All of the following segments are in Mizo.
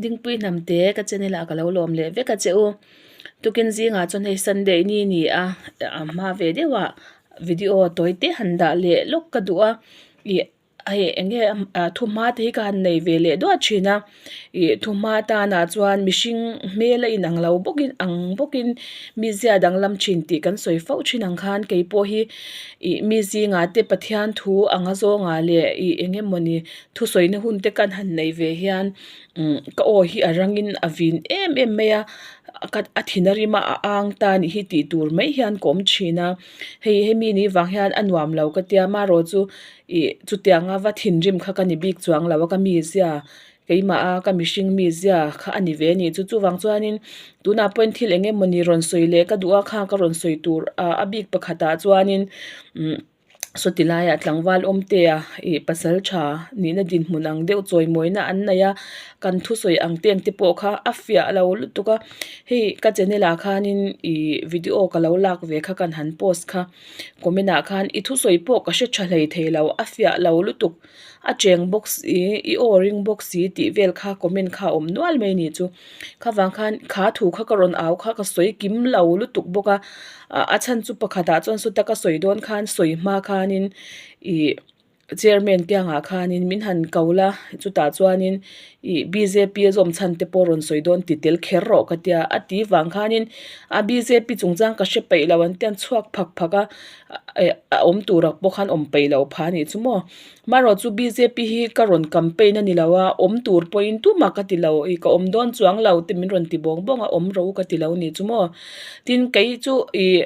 Dingpui hnamte ka channel ah ka lo lawm leh vek a che u. Tukin zingah chuan hei Sunday ni ni a a hma ve deuh ah video tawi te han dah leh lawk ka duh a ih hei eng nge ah thuhma te hi ka han nei ve leh duah thin a ih thuhma tanah chuan mihring hmel a inang lo bawkin ang bawkin mizia danglam thin tih kan sawi fo thin ang khan keipawh hi ih mi zingah te Pathian thu anga zawngah leh ih eng emawni thusawina hun te kan han nei ve hian umm ka aw hi a rangin a vin em em mai a ka a thin a rim a a ang ta anih hi tih tur mai hian ka awm thin a hei hemi ni vang hian a nuam lo ka tia amaherawh chu ih chutianga va thinrim kha ka ni bik chuang lo a ka mizia keimah a ka mihring mizia kha a ni ve a ni chu chuvang chuanin tunah pawhin thil eng emawni rawn sawi leh ka duh a khang ka rawn sawi tur ah a bik pakhatah chuanin umm. Sawti laiah tlangval awmtea ih pasal tha nihna dinhmun ang deuh chawimawina an nei a kan thusawi ang te ang te pawh kha a fiah lo lutuk a hei ka channel ah khanin ih video ka lo lak ve kha kan han post kha comment ah khan i thusawi pawh ka hre tha hlei thei lo a fiah lo lutuk a cheng bawk si i aw ring bawk si tih vel kha comment kha a awm nual mai a ni chu. Kha vang khan kha thu kha ka rawn au kha ka sawi kim lo lutuk bawk a ah a chhan chu pakhatah chuan sawta ka sawi dawn khan sawi hma khanin ih chairman kiangah khanin min han ko la chutah chuanin ih bjp a zawm chhan te pawh rawn sawi dawn ti tel kher rawh ka tia a ti vang khanin a bjp chungchang ka hre peih lo an tia an chhuak phak phak a eh a awm turah pawh khan awm peih loh phah a nih chu maw. Marawh chu bjp hi ka rawn campaign a ni lo a, awm tur pawhin tumah ka ti lo, ih ka awm dawn chuang lo te min rawn ti bawng bawng a, awm rawh u ka ti lo ni chu maw. Tin kei chu ih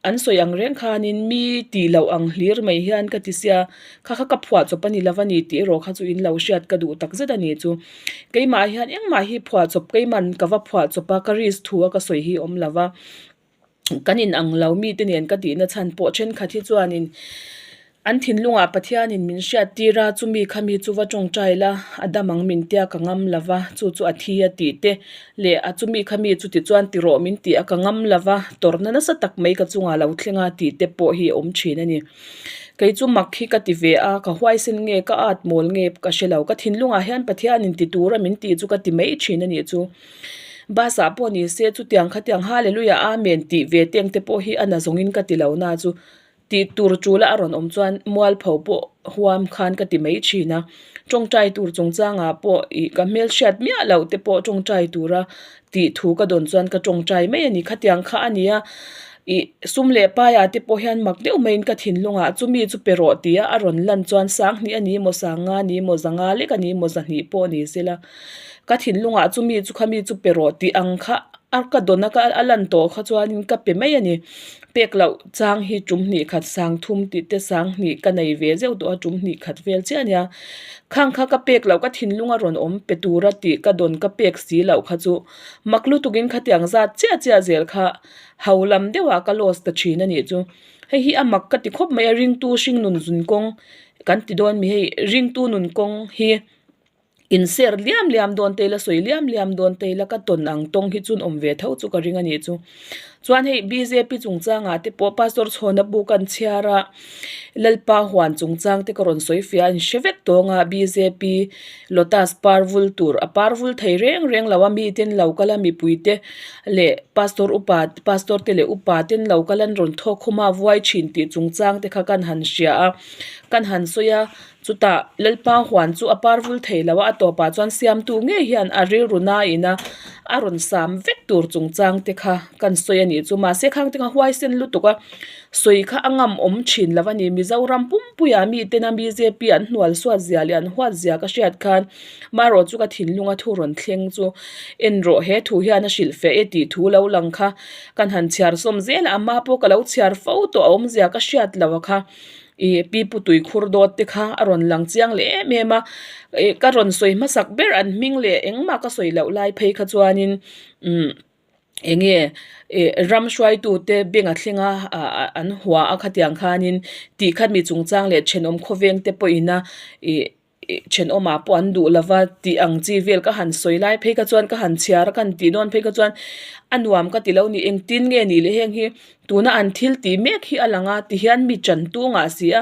an sawi ang reng khanin mi tih loh ang hlir mai hian ka ti sia, kha kha ka phuah chawp a ni lo a ni tih erawh kha chu in lo hriat ka duh tak zet a ni chu. Keimah hian engmah hi phuah chawp keiman ka va phuah chawp a, ka risk thu a ka sawi hi a awm lo va. Kan in ang lo mite nen ka tihna chhan pawh thenkhat hi chuanin an thinlungah Pathianin min hriat tir a, chumi khami chu va tawngtai la, a dam ang min tia ka ngam lo va, chu chu a thi a tih te leh a chumi khami chu tichuan ti rawh min tih a ka ngam lo va, tawrhna nasa tak mai ka chungah lo thleng a tih te pawh hi a awm thin a ni. Kei chu mak hi ka ti ve a, ka huaisen nge ka at mawl nge ka hre lo, ka thinlungah hian Pathianin ti tura min tih chu ka ti mai thin a nih chu. Bus ah pawh ni se chutiang khatiang Hallelujah Amen tih ve teng te pawh hi a na zawngin ka ti lo na chu tih tur tul a rawn awm chuan mualpho pawh huam khan ka ti mai thin a tawngtai tur chungchangah pawh ih ka hmelhriat miah loh te pawh tawngtai tura tih thu ka dawn chuan ka tawngtai mai a ni khatiang kha a ni a ih sum leh paiah te pawh hian mak deuh maiin ka thinlungah chumi chu pe rawh tia a rawn lan chuan sanghnih a ni maw sanga a ni maw zanga lek a ni maw zahnih pawh ni sela. Ka thinlungah chu mi chu kha mi chu pe rawh tih ang kha a ka dawn a ka a lan tawh kha chuanin ka pe mai a ni. Pek loh chang hi tum hnih khat sang thum tih te sang hnih ka nei ve zeuh tawh a tum hnih khat vel chiah a nia. Khang kha ka pek loh ka thinlunga rawn awm pe tura tih ka dawn ka pek si loh kha chu mak lutukin khatiang zat chiah chiah zel kha ho lam deuhah ka loss ta thin a nih chu. Hei hi a mak ka ti khawp mai a ringtu hring nun zun kawng kan ti dawn mi hei ringtu nun kawng hi. Inser liam liam dawn te ila sawi liam liam dawn te ila ka tawn ang tawng hi chun awm ve tho chu ka ring a nih chu. Chuan hei bjp chungchangah te pawh Pastor Chhawna bu kan chhiar a, Lalpa huan chungchang te ka rawn sawi fiah a inhre vek tawng a, bjp Lotus par vul tur a par vul thei reng reng lo a, miten lo kal a mipui te leh Pastor upa Pastor te leh upa ten lo kal an rawn thawk khum a vuai thin tih chungchang te kha kan han hria a, kan han sawi a. Chutah Lalpa huan chu a par vul thei lo a, a tawpah chuan siamtu ngei hian a rilru nain a a rawn sam vek tur chungchang te kha kan sawi a nih chu. Mahse khang te kha huaisen lutuk a, sawi kha a ngam awm thin lo a ni. Mizoram pumpuia miten a bjp an hnual suat zia leh an huat zia ka hriat khan marawh chu ka thinlunga thu rawn thleng chu en rawh he thu hian a hrilh feh e tih thu lo lang kha kan han chhiar sawm zel a, ama pawh ka lo chhiar fo tawh a awmzia ka hriat lo a kha. Ih pi pu tui khur dawt te kha a rawn lang chiang leh em em a ih ka rawn sawi hmasak ber an hming leh engmah ka sawi loh lai phei kha chuanin umm eng nge ih ram hruaitu te beng a thleng a ah an hua a khatiang khanin tih khat mi chungchang leh thenawm khawveng te pawhin a ih. Thenawmah pawh an duh lova tih ang chi vel ka han sawi lai phei kha chuan ka han chhiar a ka han tih dawn phei kha chuan a nuam ka ti lo ni engtin nge nih leh heng hi tuna an thil tih mek hi a lang a tihian mi chan tung ah si a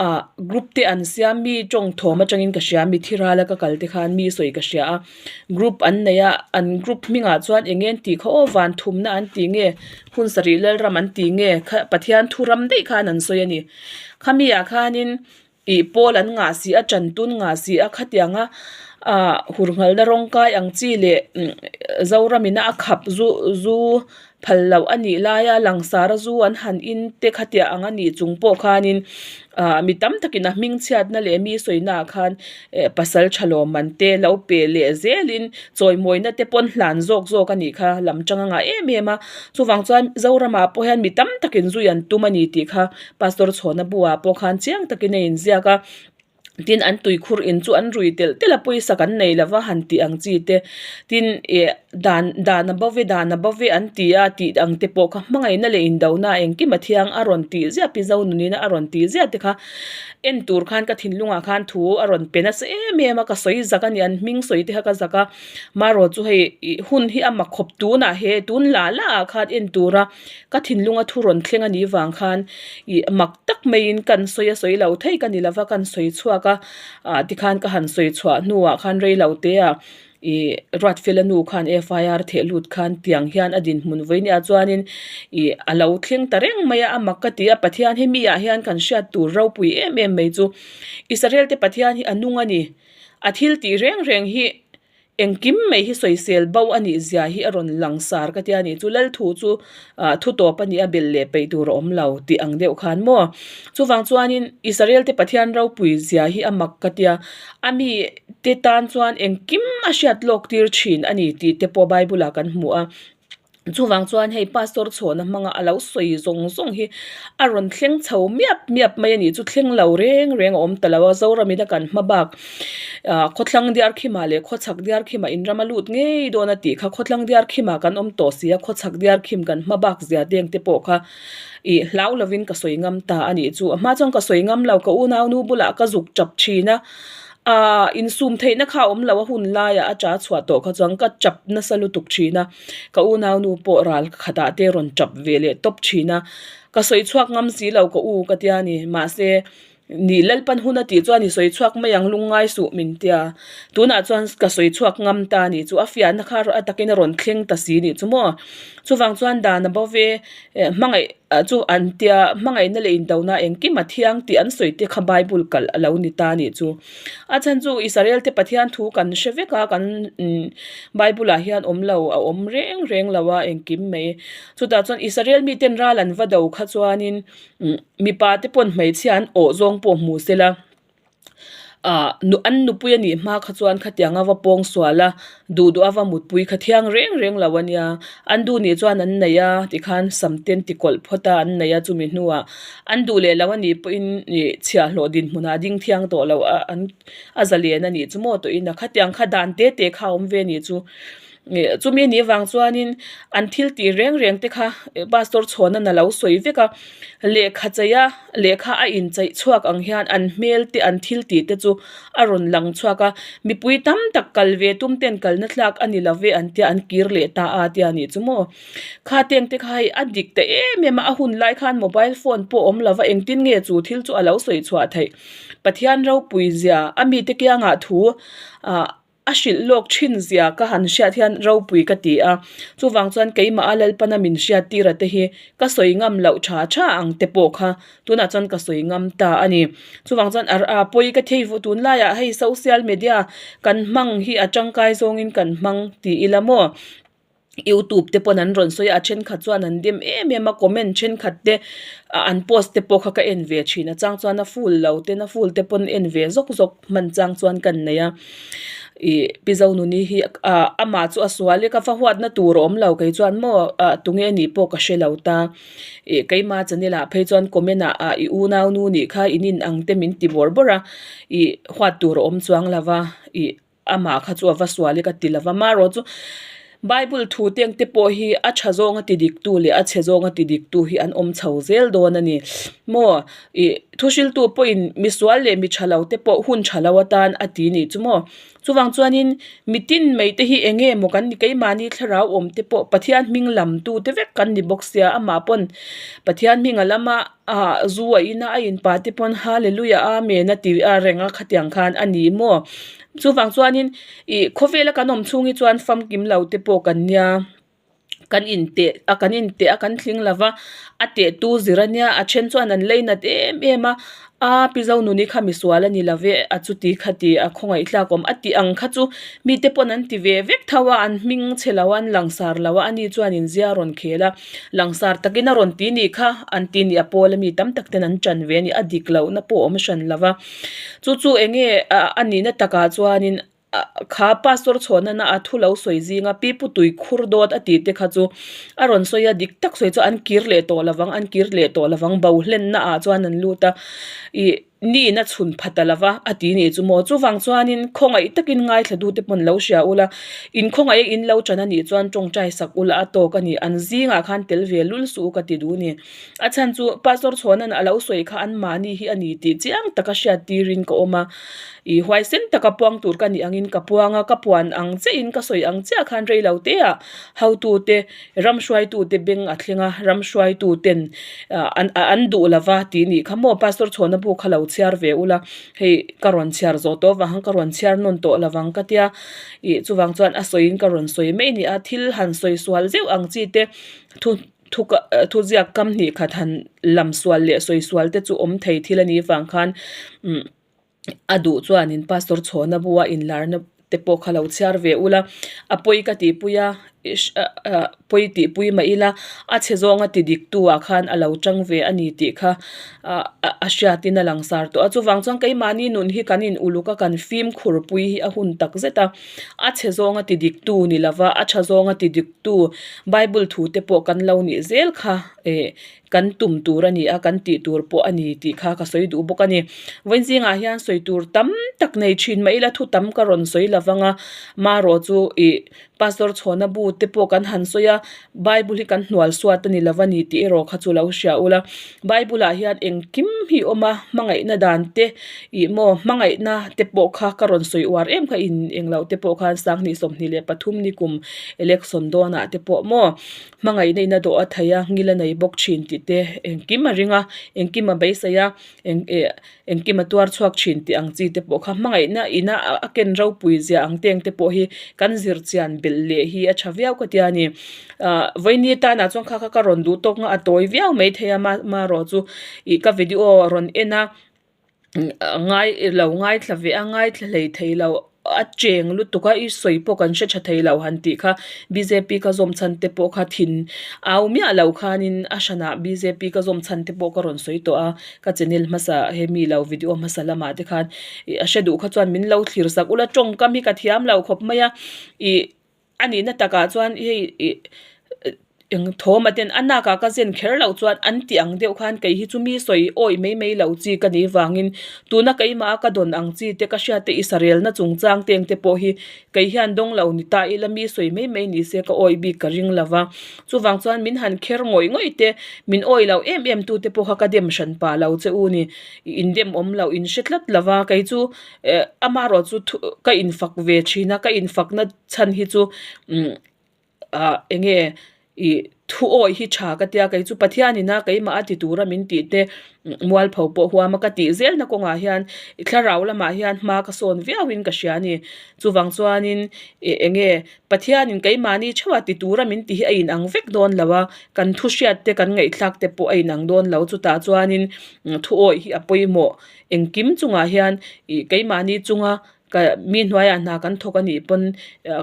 ah group te an siam mi tawng thawm atangin ka hria mi thi rala ka kal te khan mi sawi ka hria a group an nei a an group hmingah chuan eng nge an tih kha aw van thumna an tih nge hun sarih lalram an tih nge kha Pathian thu ram daih khan an sawi a ni khami ah khanin. Ih pawl an ngah si a, tantun ngah si a, khatianga ah hur nghalna rawng kai ang chi leh Zoramina a khap zu zu phal loh a nih laia langsara zu an han in te khatiah ang a nih chung pawh khanin ah mi tam takin a hming chhiatna leh mi sawina ah khan eh pasal tha lawm an te lo pe leh zelin chawimawina te pawn hlan zawk zawk a nih kha lam tang a ngah em em a chuvang chuan Zoramah pawh hian mi tam takin zui an tum a ni tih kha Pastor Chhawna buah pawh khan chiang takin a inziak a, tin an tuikhur in chu an rui telh telh a pawisa kan nei lova han tih ang chi te tin ih dan dan a bo ve dan a bo ve an ti a tih ang te pawh kha hmangaihna leh indona engkim a thiang a rawn tih ziah pi zo nunina a rawn tih ziah te kha en tur khan ka thinlungah khan thu a rawn pe nasa em em a ka sawi zak a ni an hming sawi te kha ka zak a marawh chu hei ih hun hi a mak khawp tunah he tun lah lah ah khan en tura Ka thinlunga thu rawn thleng a nih vang khan ih mak tak maiin kan sawi a sawi lo thei ka ni lova kan sawi chhuak a, ah tikhan ka han sawi chhuah hnuah khan rei lo te ah ih Ruatfela nu khan FIR theh lut khan tiang hian a dinhmun vawi nia chuanin ih a lo thleng ta reng mai a, a mak ka ti a Pathian hemi ah hian kan hriat tur ropui em em mai chu Israel te Pathian hi a nung a ni, a thil tih reng reng hi Engkim mai hi sawisel bo a nih zia hi a rawn lang sar ka tia nih chu Lalthu chu ah thu tawp a nih a belh leh peih tur a awm lo tih ang deuh khan maw. Chuvang chuanin Israel te Pathian ropui zia hi a mak ka tia a mi te tan chuan engkim a hriat lawk tir thin a ni tih te pawh Bible ah kan hmu a. Chuvang chuan hei pastor chhuahna hmanga a lo sawi zawng zawng hi a rawn thleng chho miap miap mai a nih chu thleng lo reng reng a awm ta lo a Zoramin a kan hma bak ah khawthlang diar khimah leh khawchhak diar khimah in ram a lut ngei dawn a tih kha khawthlang diar khimah kan awm tawh si a khawchhak diar khim kan hma bak zia deng te pawh kha ih hlau lovin ka sawi ngam ta a nih chu a hma chuan ka sawi ngam lo ka unaunu bulah ka zuk tap thin a. Aaa insum theihna kha a awm lo a hun laiah a cha chhuah tawh kha chuan ka chap nasa lutuk thin a, ka unaunu pawh ral khatah te rawn chap ve leh tawp thin a, ka sawi chhuak ngam si lo ka u ka tia ni mahse ni Lalpan hun a tih chuan i sawi chhuak mai ang lungngai suh min tia tunah chuan ka sawi chhuak ngam ta a nih chu a fiahna kha a takin a rawn thleng ta si nih chu maw chuvang chuan dan a bo ve hmangaih. Ah chu an tia hmangaihna leh indona engkim a thiang tih an sawi te kha Bible kalh a lo ni ta a nih chu. A chhan chu Israel te Pathian thu kan hre vek a kan Bible ah hian awm lo a awm reng reng lo a engkim mai. Chutah chuan Israel miten ral an va do kha chuanin mipa te pawn hmeichhia an awh zawng pawh hmu sela. ah nu an nupui a nih hma kha chuan khatiang a va pawng sual a duh duh a va mutpui kha thiang reng reng lo a nia an duh nih chuan an nei a tikhan sam te an ti kawlh phawt a an nei a chumi hnuah an duh leh lo a nih pawhin ih chhiahhlawh dinhmunah a ding thiang tawh lo a an a zalen a nih chu maw tawhin a khatiang kha dan te te kha a awm ve a nih chu. Ih chumi nih vang chuanin an thil tih reng reng te kha pastor chhuahna a lo sawi vek a lehkha chei a lehkha a incheih chhuak ang hian an hmel te an thil tih te chu a rawn lang chhuak a mipui tam tak kal ve tum ten kalna thlak a ni lo ve an tia an kir leh ta a tia nih chu maw kha teng te kha hei a dik ta em em a a hun lai khan mobile phone pawh awm lo va engtin nge chu thil chu a lo sawi chhuah theih Pathian ropui zia a mite kiangah thu ah. A hrilh lawk thin zia ka han hriat hian ropui ka ti a, chuvang chuan keimah a Lalpana min hriat tir a te hi ka sawi ngam loh tha tha ang te pawh kha tunah chuan ka sawi ngam ta a ni. Chuvang chuan a a pawi ka thei vuah tunlaiah hei social media kan hmang hi a tangkai zawngin kan hmang ti ila maw. Youtube te pawn an rawn sawi a a thenkhat chuan an dem em em a comment thenkhat te ah an post te pawh kha ka en ve thin a chang chuan a full lo ten a full te pawn en ve zawk zawk hman chang chuan ka nei a ih pi zonuni hi ah amah chu a sual e ka va huatna tur a awm lo kei chuan maw ah tunge nih pawh ka hre lo ta ih keima channel ah phei chuan comment ah ah i unaunu nih kha in in ang te min ti bawrh bawrh a ih huat tur a awm chuang lo va ih. Amah kha chu a va sual i ka ti lova, marawh chu Bible thu te ang te pawh hi a tha zawnga ti dik tu leh a chhe zawnga ti dik tu hi an awm chho zel dawn a ni. Maw ih Thuhriltu pawhin misual leh mi tha lo te pawh hun tha lo atan a ti nih chu maw. Chuvang chuanin mitin mai te hi eng nge maw kan ni keimahni thlarau awm te pawh Pathian hming lam tu te vek kan ni bawk sia amah pawn Pathian hming a lama ah zu a in a a in pah te pawn Hallelujah Amen a ti a reng a khatiang khan a ni maw. Chuvang chuanin ih khawvela kan awm chhung hi chuan famkim lo te pawh kan nia. Kan inteh a kan inteh a kan tling lo va a tehtu zir a nia a then chuan an lei nat em em a a pi zo nuni kha misual a ni lo ve a chuti kha ti a khawngaih tlak awm a tih ang kha chu mite pawn an ti ve vek tho a an hming chhe lo a an langsar lo a ani chuan inzia a rawn khel a langsar takin a rawn ti nih kha an ti nih a pawl a mi tam tak ten an tan ve a ni a dik lohna pawh a awm hran lo va chu chu eng nge a nihna takah chuanin. Kha pastor chhuahnana a thu lo sawi zinga pi pu tui khur dawt a tih te kha chu a rawn sawi a dik tak sawi chu an kir leh tawh lovang an kir leh tawh lovang bo hlenna ah chuan an lut a ih niin a chhun pha ta lova a ti nih chu maw chuvang chuanin khawngaih takin ngaithla dute pawn lo hria ula in khawngaih a in lo tan anih chuan tawngtai sak ula a tawk a ni an zingah khan tel ve lul suh u ka ti duh a ni. A chhan chu Pastor Chhuanan a lo sawi kha anmahni hi a ni tih chiang taka hriat tirin ka awm a, ih huaisen taka puang tur ka nih angin ka puang a, ka puan ang chiahin ka sawi ang chiah khan rei lo te ah hotute ram hruaitute beng a thleng a, ram hruaituten an an duh lova tih nih kha maw Pastor Chhuana bu kha lo chhiar ve ula, hei ka rawn chhiar zawh tawh avang ka rawn chhiar nawn tawh lovang ka tia, ih chuvang chuan a sawiin ka rawn sawi mai a ni a, thil han sawi sual zeuh ang chi te thu. Thu thuziak kam hnih khat han lam sual leh sawi sual te chu awm thei thil a nih vang khan umm a duh chuanin pastor chhawna bua inlarna te pawh kha lo chhiar ve ula a pawi ka tihpui a pawi tihpui mah ila a chhe zawnga ti dik tu ah khan a lo tang ve a ni tih kha ah a hriatin a langsar tawh a chuvang chuan keimahni nun hi kan in uluk a kan fimkhur pui hi a hun tak zet a. A chhe zawnga ti diktu ni lova, a tha zawnga ti diktu Bible thu te pawh kan lo nih zel kha eh kan tum tur a ni a, kan tih tur pawh a ni tih kha ka sawi duh bawk a ni. Vawiin zingah hian sawi tur tam tak nei thin mah ila thu tam ka rawn sawi lo vang a, marawh chu ih Pastor Chhawna bu te pawh kan han sawi a, Bible hi kan hnual suat a ni lo va ni tih erawh kha chu lo hria ula. Bible ah hian engkim hi a awm a, hmangaihna dan te ih maw hmangaihna te pawh kha ka rawn sawi uar em kha in englo te pawh khan sanghnih 23 ni kum election dawnah te pawh maw hmangaihna in a dawh a thei a ngil a nei bawk thin tih te engkim a ring a engkim a beisei a eng eh Engkim a tuar chhuak thin tih ang chi te pawh kha hmangaihna ina a ken ropui zia ang teng te pawh hi kan zir chian belh leh hi a tha viau ka tia ni. Ahh vawiini tanah chuan kha kha ka rawn duh tawk nga a tawi viau mai thei a marawh chu ih ka video rawn en a ngai lo ngaithla ve a ngaithla hlei thei lo. A cheng lutuk a i sawi pawh kan hre tha thei lo han tih kha bjp ka zawm chhan te pawh kha thin au miah lo khanin a hranah bjp ka zawm chhan te pawh ka rawn sawi tawh a ka channel hmasa hemi lo video hmasa lamah te khan ih a hre duh kha chuan min lo thlir sak ula tawngkam hi ka thiam lo khawp mai a ih a nihna takah chuan hei ih Eng thawm a ten a nak ah ka zen kher loh chuan an ti ang deuh khan kei hi chu mi sawi awih mai mai loh chi ka nih vangin tuna keimah a ka dawn ang chi te ka hriat te i sarelna chungchang te eng te pawh hi kei hian dawng lo ni ta ila mi sawi mai mai ni se ka awih bik ka ring lo va chuvang chuan min han kher ngawih ngawih te min awih loh em em tu te pawh kha ka dem hran pah lo che u ni in dem awm loh in hre tlat lo va kei chu eh amaherawh chu thu ka infak ve thin a ka infakna chhan hi chu umm. ah eng nge ih thu awi hi tha ka tia kei chu Pathian ina keimah a ti tura min tih te mualpho pawh huam a ka tih zelna kawngah hian thlarau lamah hian hma ka sawn viau in ka hria a ni chuvang chuanin ih eng nge Pathianin keimahni theuha ti tura min tih hi a inang vek dawn lo a kan thu hriat te kan ngaihthlak te pawh a inang dawn lo chutah chuanin thu awi hi a pawimawh engkim chungah hian ih keimahni chunga Ka mi hnuaiah hna kan thawk a nih pawn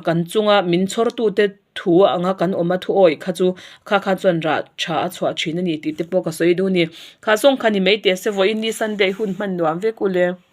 kan chunga min chhawrtute thu anga kan awm a thu awih kha chu kha kha chuan rah tha a chhuah thin a ni tih te pawh ka sawi duh a ni. Kha zawng kha ni mai teh se vawiin ni Sunday hun hman nuam vek u le.